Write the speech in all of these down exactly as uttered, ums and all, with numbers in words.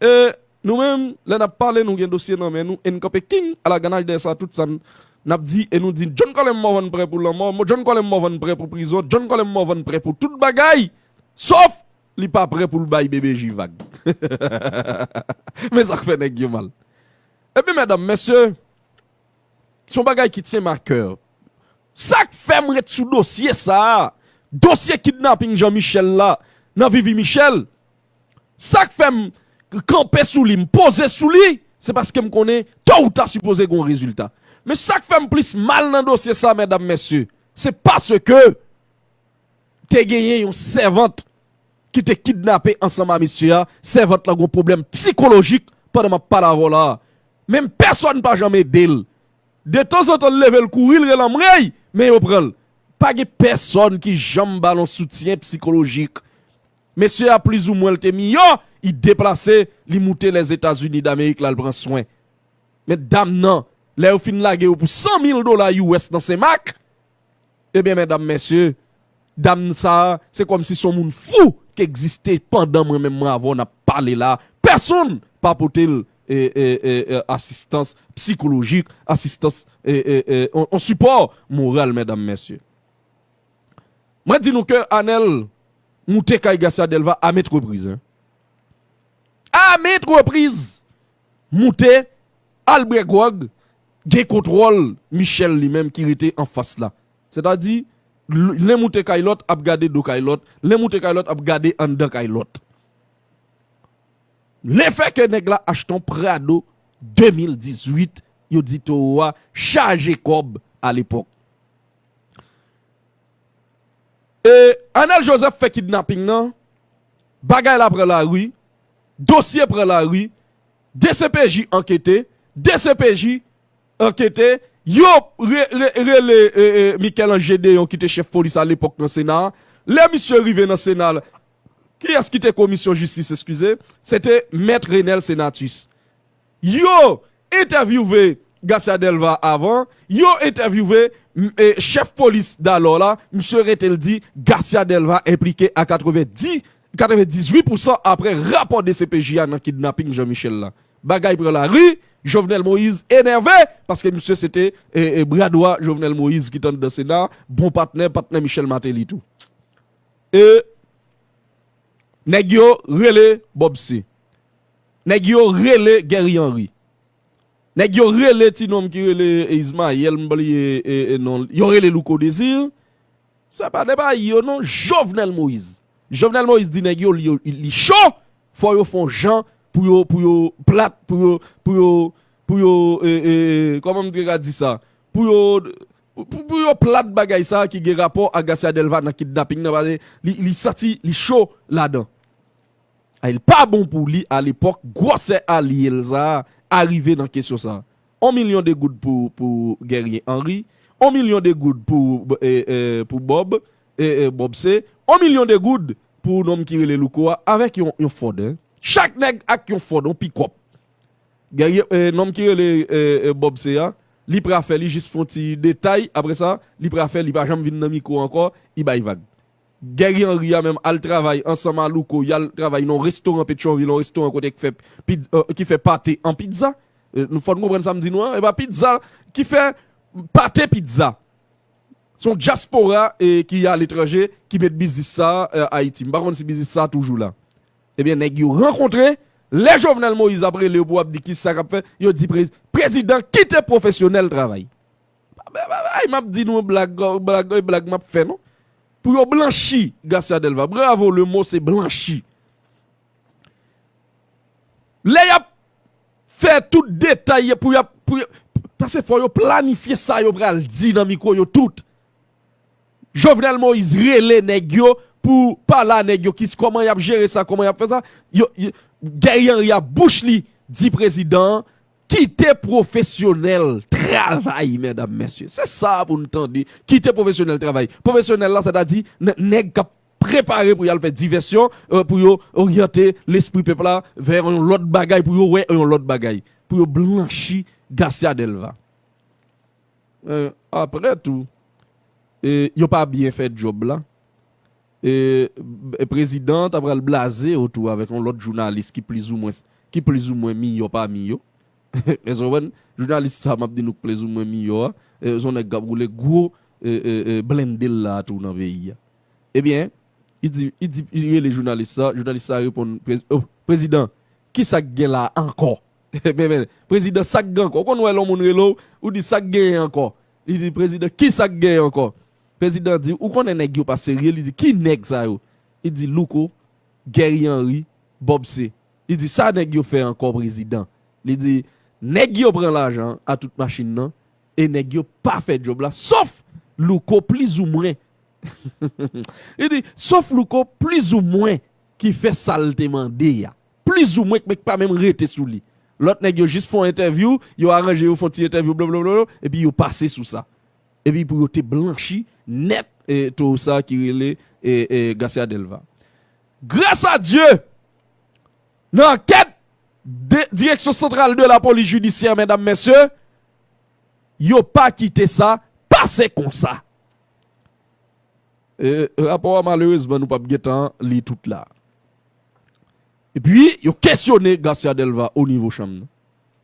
E nou menm, lè n ap pale, nou gen dosye nan men nou, e n kanpe king alaganaj dèyè sa, tout sa n ap di, e nou di, John Colem Morvan prè pou lanmò, John Colem Morvan prè pou prizon, John Colem Morvan prè pou tout bagay, sòf li pa prè pou l bay B B J vag. Men sa k fè nèg yo mal. Epi, medam, mesye, se yon bagay ki tyenm a kè. Sa k fè m ret sou dosye sa a, dosye kidnaping Jean Michel la, nan Vivi Michel, sa k fè m kanpe sou li, m poze sou li, se paske m konnen tò ou ta sipoze gen yon rezilta. Men sa k fè m plis mal nan dosye sa, medam, mesye, se paske te genyen yon sèvant ki te kidnape ansanm a mesye a. Sèvant lan gen yon pwoblèm sikolojik pandan m ap pale avè w la a. Menm pèsòn pa janm ede l. Detanzantan, l leve, l kouri, l rele anmwey, men yo pran l. Pa gen pèsòn ki janm ba l yon soutyen sikolojik. Mesye a, plizoumwen, l te miyò, li deplase, li moute Lèzetazini Damerik, l al pran swen. Men dam nan, lè yo fin lage yo pou san mil dola U S nan Senmak, ebyen, medam, mesye, dam sa a, se kòmsi se yon moun fou ki egziste pandan mwen menm mwen avè w n ap pale la. Pèsonn pa pote l, e, e, e, e, asistans sikolojik, asistans, e, e, e, on, on sipò moral, medam, mesye. Mwen di nou ke Anèl moute kay Garcia Delva a maintes reprises, hein. A maintes reprises, moute, al bwè gwòg, gen kontwòl Michel li menm ki rete anfas la. Sètadi, l-, len moute kay lòt, ap gade do kay lòt, len moute kay lòt, ap gade anndan kay lòt. Lefètke nèg la achte yon Prado de mil dizuit, yo di towo a chaje kòb alepòk. E Anèl Joseph fè kidnaping nan, bagay la pran lari, dosye pran lari, D C P J ankete, D C P J ankete, yo re-, re-, rele, e, e, Michel-Ange Gédéon ki te chèf polis alepòk nan Sena a. Lè misye rive nan Sena a, kiyès ki te komisyon jistis, eskize? Se te Mèt Renel Senatus. Yo entèvyouve Garcia Delva avan, yo entèvyouve, m, e, chèf polis dalò la, misye rete l di Garcia Delva enplike a katrevenndis, katrevendizuit pousan apre rapò D C P J a nan kidnaping Jean Michel la. Bagay pran lari, Jovenel Moïse enève, paske misye se te, e, e, bra dwa Jovenel Moïse ki t anndan Sena, bon patnè, patnè Michel Martelly tou. E nèg yo rele Bob C. Nèg yo rele Guerrier Henry. Nèg yo rele ti nonm ki rele Ismaël, m bliye, e, e, non. Yo rele Louko Désir. Se pa de bay yo non, Jovenel Moïse. Jovenel Moïse di nèg yo, li, li cho, fò yo fè yon jan pou yo, pou yo plat, pou yo, pou yo, pou yo, e, e, e, kòman m te ka di sa? Pou yo, pou, pou yo plat bagay sa ki gen rapò ak Garcia Delva nan kidnaping nan, paske li, li santi li cho ladan. Ay, li pa bon pou li alepòk, gwosè alye l sa a, arive nan kesyon sa a. On milyon de goud pou, pou Guerrier Henry, on milyon de goud pou, e, e, pou Bob, e, e, Bob C, on milyon de goud pou nonm ki rele Louko a, avèk yon, yon Ford, hein. Chak nèg ak yon Ford, yon pikòp. Guerrier, e, nonm ki rele, e, e, Bob C a, li pra fè, li jis fè yon ti detay, apre sa, li pra fè, li pa janm vin nan mikwo ankò, li bay vag. Guerrier Henry a menm al travay ansanm a Louko, y al travay nan yon restoran Petyonvil, yon restoran kote ki fè pit-, e, ki fè pate an pizza. E, nou fò n konprann sa m di nou an, e pa pizza ki fè pate pizza. Se yon dyaspora, e, ki aletranje, ki met biznis sa, e, Ayiti. M pa konn si biznis sa toujou la. Ebyen, nèg yo rankontre, lè Jovenel Moïse ap rele yo pou ap di kisa k ap fèt, yo di prez-, prezidan kite pwofesyonèl travay. Pa, pa, pa, pa, m ap di nou blag, blag, blag m ap fè non. Pou yo blanchi Garcia Delva. Bravo, le mot se blanchi. Lè y ap fè tout detay pou y ap, pou y ap, paske fò yo planifye sa yo pral di nan mikwo yo tout. Jovenel Moïse rele nèg yo pou pale a nèg yo ki, kòman y ap jere sa, kòman y ap fè sa. Yo, yo, Guerrier Henry a bouch li di prezidan an, kite pwofesyonèl travay, medam, mesye. Se sa pou n tande. Kite pwofesyonèl travay. Pwofesyonèl la, sètadi, n-, nèg k ap prepare pou y al fè divèsyon, e, pou yo oryante lespri pèp la vè yon lòt bagay, pou yo wè yon lòt bagay, pou yo blanchi Garcia Delva. E, apre tou, e, yo pa byen fè djòb la. E, e prezidan ta pral blaze yo tou avèk yon lòt jounalis ki plizoumwen ki plizoumwen miyò pami yo. Èske w konprann? Jounalis sa m ap di nou k plizoumwen miyò a, e, se yon nèg k ap woule gwo, e, e, e, blende l la tou nan peyi a. Ebyen, li di, li di, li rele jounalis sa, jounalis sa reponn, "Prez-, oh, prezidan, ki sa k gen la ankò?" Men, men, prezidan, sa k gen ankò? Ou konn wè lè yon moun rele w, ou di, "Sa k genyen ankò?" Li di, "Prezidan, ki sa k genyen ankò?" Prezidan di, "Ou konnen nèg yo pa serye." Li di, "Ki nèg sa yo?" Li di, "Louko, Guerrier Henry, Bob C." Li di, "Sa nèg yo fè ankò, prezidan?" Li di, "Nèg yo pran lajan a tout machin nan, e nèg yo pa fè djòb la, sof Louko plizoumwen." Li di, "Sof Louko plizoumwen ki fè sa l te mande a. Plizoumwen k pa menm rete sou li. Lòt nèg yo jis fè yon entèvyou, yo aranje yo fè yon ti entèvyou, blablabla, epi yo pase sou sa." Epi pou yo te blanchi nèt, e, towo sa ki rele, e, e, Garcia Delva. Gras a Dye, nan ankèt de, Direksyon Santral de la Polis Jidisyè, medam, mesye, yo pa kite sa pase konsa. E, rapò a, malerezman, nou p ap gentan li tout la. Epi, yo kesyone Garcia Delva o nivo chanm nan.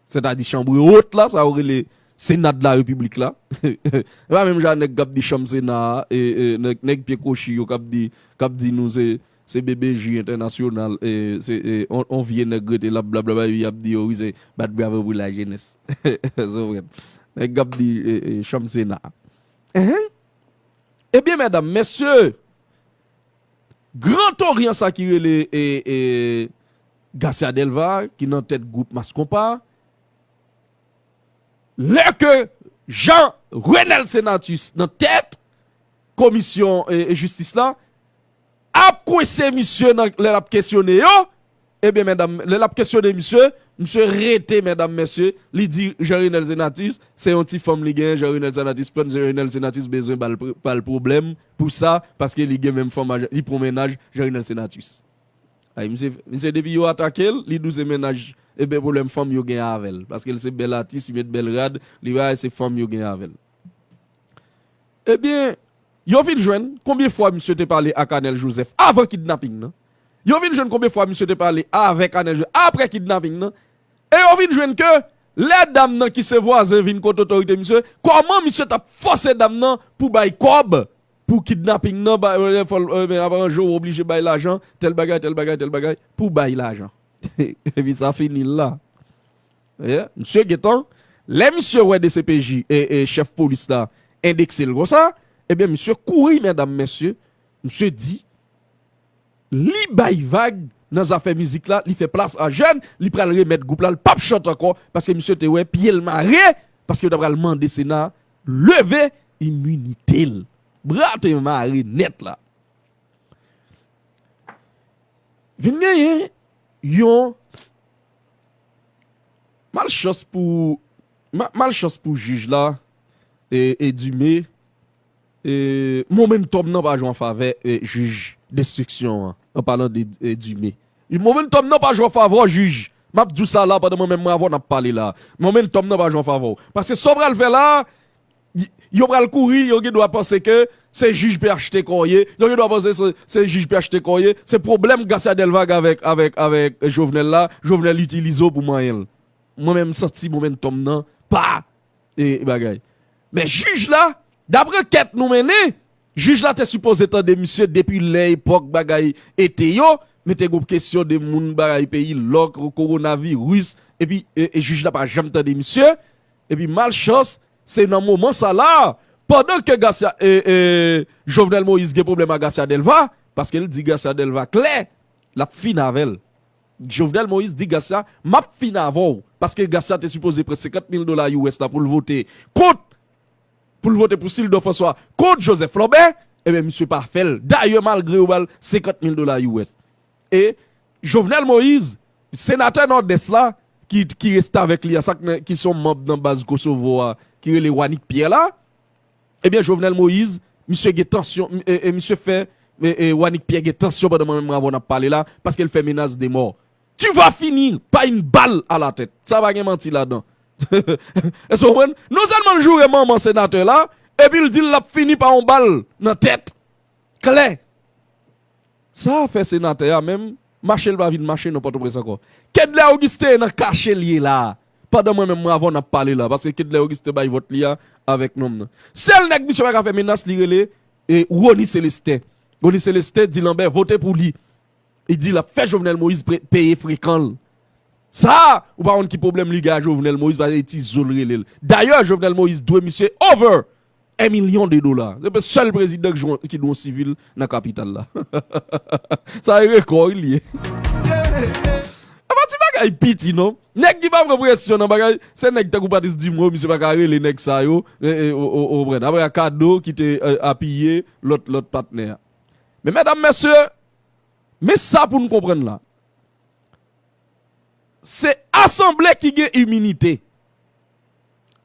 Sètadi chanbre wot la, sa yo rele Sena de la Repiblik la. Se pa menm jan nèg k ap di chanm Sena a, e, e, nèg, nèg pye kwochi yo k ap di, k ap di nou se, se B B J entènasyonal, e, se, e, on, on vye nèg rete l ap blablabla, epi y ap di yo, wi, se bat bravo pou lajenès. Se vre. Nèg k ap di, e, e, chanm Sena a. Enhen. Ebyen, medam, mesye, Gran Toryan sa ki rele, e, e, Garcia Delva, ki nan tèt gwoup Mas Konpa, lè ke Jean Renel Senatus nan tèt komisyon, e, e, jistis la, ap kwense misye nan, lè l ap kesyone yo, ebyen, medam, lè l ap kesyone misye, misye rete, medam, mesye, li di Jean Renel Senatus, se yon ti fanm li genyen, Jean Renel Senatus pran, Jean Renel Senatus bezwen ba l pr-, ba l pwoblèm pou sa, paske li gen menm fanm a Jean, li pran mennaj Jean Renel Senatus. Ay, misye, misye depi yo atake l, li di w se mennaj, ebyen, pwoblèm fanm yo gen avè l, paske l se bèl atis, li met bèl rad, li bay se fanm yo gen avè l. Ebyen, yo vin jwenn konbyen fwa misye te pale ak Anèl Joseph avan kidnaping nan. Yo vin jwenn konbyen fwa misye te pale avèk Anèl Joseph apre kidnaping nan. E yo vin jwenn ke lè dam nan ki se vwazen vin kote otorite misye, kòman misye t ap fòse dam nan pou bay kòb pou kidnaping nan, ba, e, fò l, e, men ap ranje w oblije bay lajan, tèl bagay, tèl bagay, tèl bagay, pou bay lajan. Epi sa fini l la. Misye gentan, lè misye wè D C P J, e, e, chèf polis la endekse l konsa, ebyen, misye kouri, medam, mesye, misye di, li bay vag nan zafè mizik la, li fè plas a jèn, li pral remèt gwoup la, l p ap chante ankò, paske misye te wè pye l mare, paske yo ta pral mande Sena leve iminite l. Bra te mare nèt la. Vin genyen yon malchans pou, ma-, malchans pou jij la, e, e Dumé, e, momentum nan pa jwe an favè, e, jij denstriksyon an, an palan de, e, Dumé. Momentum nan pa jwe an favè jij. M ap di w sa la pandan mwen menm mwen avè w n ap pale la. Momentum nan pa jwe an favè w. Paske sa w pral fè la, y-, yo pral kouri, yo gen dwa panse ke se jij P H T K w ye, yo gen dwa panse se, se jij P H T K w ye, se pwoblèm Garcia Delva gen avèk, avèk, avèk Jovenel la, Jovenel itilize w pou manyen l. Mwen menm m santi momentum nan pa, e, bagay. Men jij la, daprè kèt nou mennen, jij la te sipoze tande misye depi lè epòk bagay ete yo, men te gon kesyon de moun bagay peyi lòk, kowonaviris, epi, e, e jij la pa janm tande misye, epi malchans, se nan moman sa la, pandan ke Garcia, e, e, Jovenel Moïse gen pwoblèm ak Garcia Delva, paske l di Garcia Delva klè, l ap fin avè l. Jovenel Moïse di Garcia, "M ap fin avè w," paske Garcia te sipoze pran senkant mil dola U S la pou l vote kont, pou l vote pou Sildor François kont Joseph Lambert, ebyen, misye pa fè l. Dayè, malgre yo ba l senkant mil dola U S. E Jovenel Moïse, senatè Nòdès la, ki, ki restavèk li a, sa k nan, ki se yon manm nan baz Kosovo a, ki rele Wanick Pierre la, ebyen, Jovenel Moïse, misye gen tansyon, e, e misye fè, e, e, Wanick Pierre gen tansyon pandan mwen menm avè w n ap pale la, paske l fè menas de mò. Tu vas finir par une balle à la tête. Sa pa gen manti ladan. Èske w konprann? Non sèlman l joure manman senatè la, epi l di l l ap fini pa yon bal nan tèt. Klè. Sa fè senatè a menm, mache l pa vin mache nan Pòtoprens ankò. Kedlè Augustin nan kache l ye la. Pandan mwen menm mwen avè w n ap pale la, paske Kedlè Augustin bay vòt li a avèk nonm nan. Sèl nèg misye pa ka fè menas li rele e Rony Célestin. Rony Célestin di Lambert vote pou li. Li di l ap fè Jovenel Moïse pre- peye frekan l. Sa, ou pa konn ki pwoblèm li gen ak Jovenel Moïse, paske ti zo l rele l. Dayè, Jovenel Moïse dwe misye over un million de dola. Se pe sèl prezidan ki jwe- ki dwe yon sivil nan kapital la. Sa e rekò wi li ye. A pa ti bagay piti non. Nèg ki pa pran presyon nan bagay, se nèg tankou Patrice Dumont, misye pa ka rele nèg sa yo. E, e, o, o, o, brèd. Apre Kado ki te e, apiye lòt lòt patnè a. Men medam, mesye, men sa pou n konprann la. Se asanble ki gen iminite.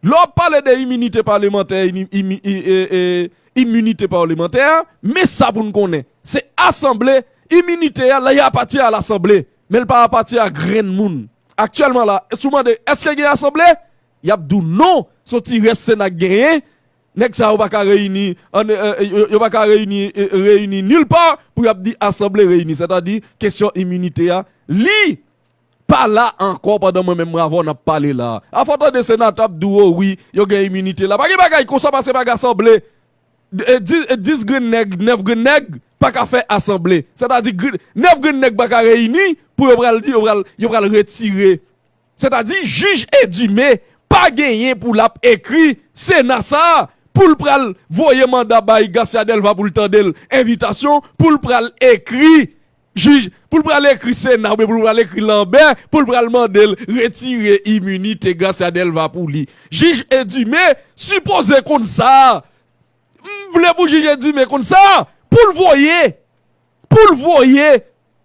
Lè w ap pale de iminite palemantè, ini- imi- i- e- e- iminite palemantè, men sa pou n konnen. Se asanble, iminite a, li apatyen a lasanble, men l pa apatyen a grenn moun. Aktyèlman la, si w mande, èske gen asanble? Y ap di w non, se yon ti rès Sena k genyen, Nèg sa yo pa ka reyini, an, e, e, yo, yo pa ka reyini, e, reyini nil pa pou y ap di asanble reyini. Sètadi, kesyon iminite a, li pa la ankò pandan mwen menm mwen avè w n ap pale la. Afò tande senatè ap di w, o wi, yo gen iminite la. Pa gen bagay konsa paske pa gen asanble. E, dis, e, dis grenn nèg, nèf grenn nèg pa ka fè asanble. Sètadi, grenn- nèf grenn nèg pa ka reyini pou yo pral di, yo pral, yo pral retire Sètadi, jij Edumé pa genyen pou l ap ekri Sena sa a pou l pral voye manda bay Garcia Delva pou l tande l envitasyon, pou l pral ekri jij, pou l pral ekri Sena oubyen pou l pral ekri Lambert, pou l pral mande l retire iminite Garcia Delva pou li. Jij Edumé sipoze konn sa a. M vle pou jij Edumé konn sa, pou l voye, pou l voye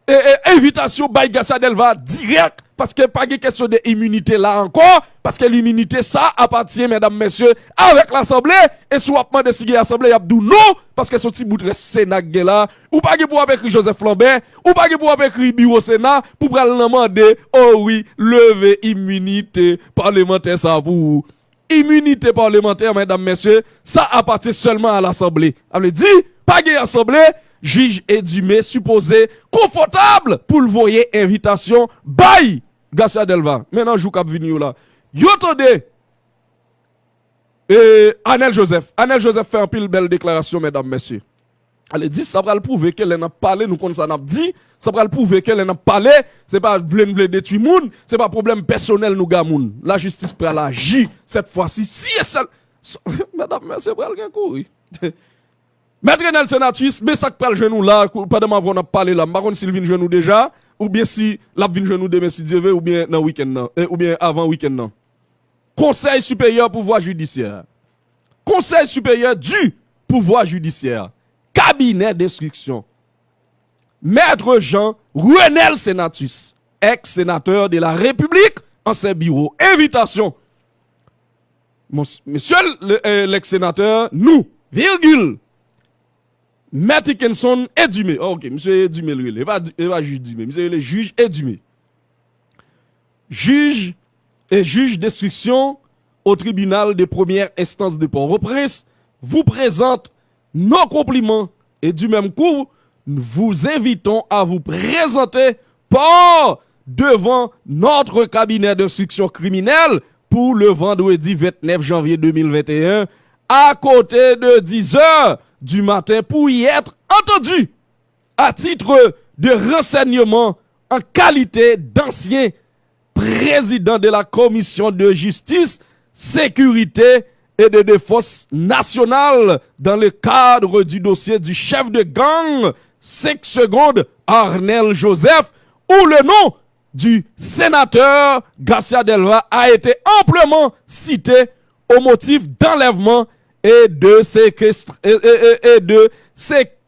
e, e, envitasyon bay Garcia Delva dirèk, paske pa gen kesyon de iminite la ankò, paske liminite sa apatyen, medam, mesye, avèk lasanble, e si w ap mande si gen asanble, y ap di w non, paske se yon ti bout rès Sena k gen la, ou pa gen pou w ap ekri Joseph Lambert, ou pa gen pou w ap ekri biwo Sena, pou pral nan mande, o wi, leve iminite palemantè sa pou ou. Iminite palemantè, medam, mesye, sa apatyen sèlman a lasanble. Sa vle di, pa gen asanble, jij Edumé sipoze konfòtab pou l voye envitasyon bay Garcia Delva. Men nan jou k ap vini yo la, yo tande e, Anel Joseph. Anel Joseph fè anpil bèl deklarasyon, medam, mesye. Ale di, sa pral pwouve ke lè n ap pale, nou konn sa n ap di. Sa pral pwouve ke lè n ap pale, se pa vle n vle detwi moun, se pa pwoblèm pèsonèl nou gen moun. Lajistis pral aji, sèt fwa si, si e sèl. Medam, mesye, pral gen kouri. Mèt Renel Senatus, men sa k pral jwenn ou la, kou- pandan m avè w n ap pale la, m pa konn si l vin jwenn ou deja, oubyen si l ap vin jwenn ou demen si Dye vle, oubyen nan wikenn nan, e, oubyen avan wikenn nan. Conseil supérieur pouvoir judiciaire. Conseil supérieur du pouvoir judiciaire. Cabinet d'instruction. Maître Jean Renel Senatus, ex-sénateur de la République, ancien bureau. Invitation. Mons- Monsieur le, euh, l'ex-sénateur, nous, virgule, Mèt Hickenson Edumé. Oh, ok, misye Edumé l rele. E pa, e pa jij Dumé. Misye rele jij Edumé. Juge et juge d'instruction au tribunal de première instance de Port-au-Prince vous présente nos compliments et du même coup, nous vous invitons à vous présenter par devant notre cabinet d'instruction criminelle pour le vendredi vingt-neuf janvier deux mille vingt et un à côté de dix heures du matin pour y être entendu à titre de renseignement en qualité d'ancien président de la Commission de Justice, Sécurité et de Défense Nationale dans le cadre du dossier du chef de gang cinq secondes Arnel Joseph, où le nom du sénateur Garcia Delva a été amplement cité au motif d'enlèvement et de séquestre, et, et, et, et de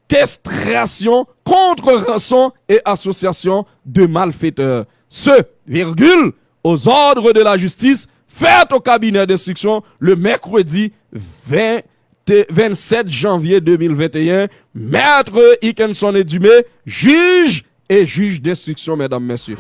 séquestration contre rançon et association de malfaiteurs. Ce, virgule, aux ordres de la justice, fait au cabinet d'instruction le mercredi vingt, vingt-sept janvier deux mille vingt et un, Maître Hickenson Edumé, juge et juge d'instruction, mesdames, messieurs.